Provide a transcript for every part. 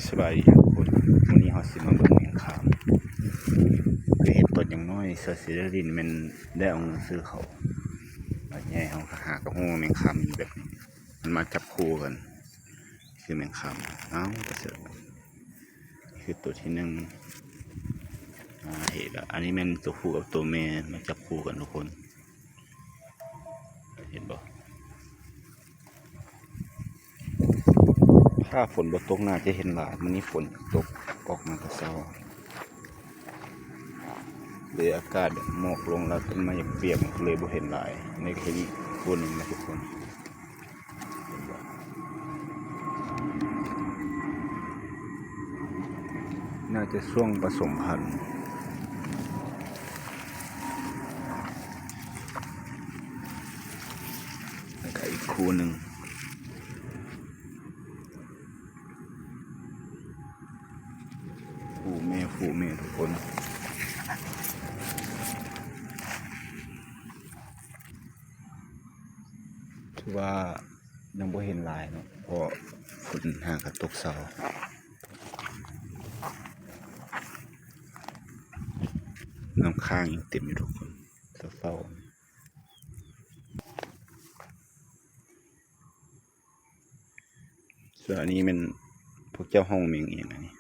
ສະບາຍດີທຸກຄົນ, ມື້ນີ້ເຮົາຊິມາເບິ່ງແມງຄາມ. ເຄີຍເຫັນຕົນຍັງນ້ອຍເສືອສີດາລິນ ແມ່ນໄດ້ເອົາເງິນຊື້ເຂົາ, ບາດໃຫຍ່ເຮົາກໍຫາກໍຮູ້ວ່າແມງຄາມມີແບບນີ້, ມັນມາຈັບຄູ່ກັນ ຄືແມງຄາມ. ອ້າວ ປະເສີດ, ຄືຕົວທີໜຶ່ງ ອ່າ ເຫັນລະ. ອັນນີ້ແມ່ນຕົວຜູ້ກັບຕົວແມ່ມາຈັບຄູ່ກັນທຸກຄົນ, ເຫັນບໍ່? ຖ້າຝົນບໍ່ຕົກໜ້າຈະເຫັນຫຼາຍ, ມື້ນີ້ຝົນຕົກອອກມາແຕ່ເຊົ້າ ເລີຍອາກາດແບບໝອກລົງ ແລ້ວຕົ້ນໄມ້ຢາກປຽກ ເລີຍບໍ່ເຫັນຫຼາຍ. ໃນເຄນີ້ ໂຕໜຶ່ງນະທຸກຄົນ, ເຫັນບໍ່? ໜ້າຈະຊ່ວງປະສົມພັນ. ແລ້ວກະອີກຄູ່ໜຶ່ງ ຜູ້ແມ່ ຜູ້ແມ່ທຸກຄົນ. ຖືວ່າຍັງບໍ່ເຫັນຫຼາຍເນາະ ເພາະຝົນຫາກະຕົກເຊົາ, ນ້ຳຄ້າງຍັງເຕັມຢູ່ທຸກຄົນ. ເຊົາໆ ສ່ວນອັນນີ້ແມ່ນພວກເຈົ້າຮ້ອງແມງອີ່ຫຍັງອັນນີ້?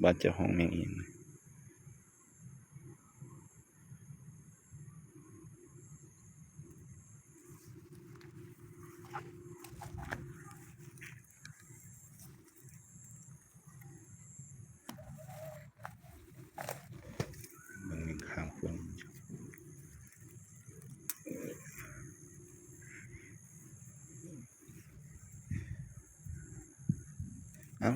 ບ້ານເຈົ້າຮ້ອງແມງອີ່ຫຍັງ? ເບິ່ງແມງຄາມພວກນີ້. ເອົ້າ